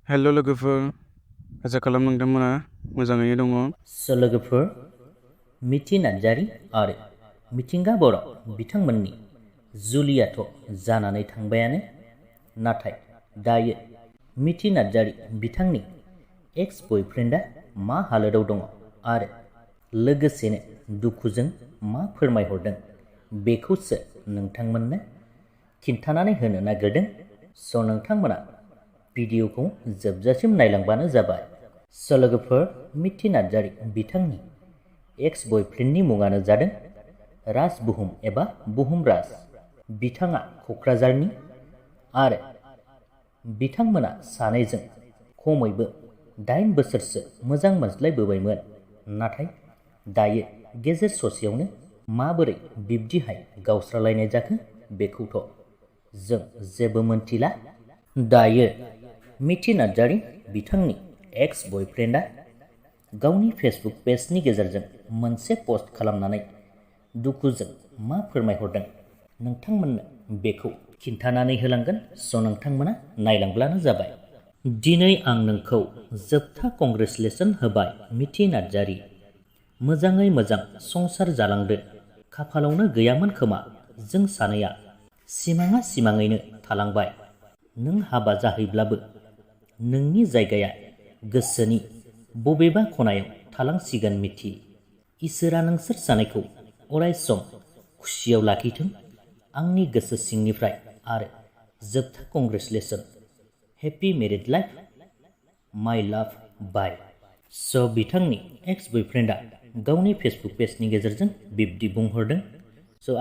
हेल' लोगोफोर, आसा खालाम नोंथांमोना मोजाङैनो दङ। लोगोफोर, मिथि नार्जारी आरो मिथिंगा बर' बिथांमोननि जुलियाथ' जानानै थांबायानो, नाथाय दायो मिथि नार्जारी बिथांनि एक्स बयफ्रेन्डआ मा हालोदाव दङ आरो लोगोसेनो दुखुजों मा फोरमायहरदों बेखौसो नोंथांमोननो खिन्थानानै होनो नागिरदों। नोंथांमोना भिडिअखौ जोबजासिम नायलांबानो जाबाय। लोगोफोर, मिथि नार्जारी बिथांनि एक्स बयफ्रेन्डनि मुङानो जादों राज बुहुम एबा बुहुम राज। बिथाङा क'क्राझारनि आरो बिथांमोना सानैजों खमैबो 8 बोसोरसो मोजां मोनज्लायबोबायमोन। नाथाय दायो गेजेर ससेयावनो माबोरै बिब्दिहाय गावस्रालायनाय जाखो बेखौथ' जों जेबो मोनथिला। दायो मिथि नार्जारी बिथांनि एक्स बयफ्रेन्डआ गावनि फेसबुक पेजनि गेजेरजों मोनसे पस्ट खालामनानै दुखुजों मा फोरमायहरदों नोंथांमोननो बेखौ खिन्थानानै होलांगोन। नोंथांमोना नायलांब्लानो जाबाय। दिनै आं नोंखौ जोबथा कंग्रेचुलेसन होबाय मिथि नार्जारी। मोजाङै मोजां संसार जालांदो। खाफालावनो गैयामोन खोमा जों सानैया, सिमाङा सिमाङैनो थालांबाय। नों हाबा जाहैब्लाबो नोंनि जायगाया गोसोनि बबेबा खनायाव थालांसिगोन मिथि। इसोरा नोंसोर सानैखौ अराय सम खुसियाव लाखिथों आंनि गोसो सिंनिफ्राय आरो जोबथा कंग्रेचुलेसन। हेपि मेरिड लाइफ माय लाभ बाय। बिथांनि एक्स बयफ्रेन्डआ गावनि फेसबुक पेजनि गेजेरजों बिब्दि बुंहरदों।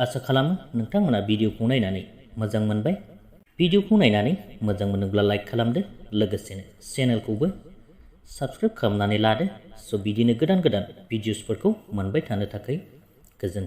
आसा खालामो नोंथांमोना भिडिअखौ नायनानै मोजां मोनबाय। भिडिअखौ नायनानै मोजां मोनोब्ला लाइक खालामदो, लोगोसेनो चेनेलखौबो साबस्क्राइब खालामनानै लादो। बिदिनो गोदान गोदान भिडिअसफोरखौ मोनबाय थानो थाखाय गोजोन्थों।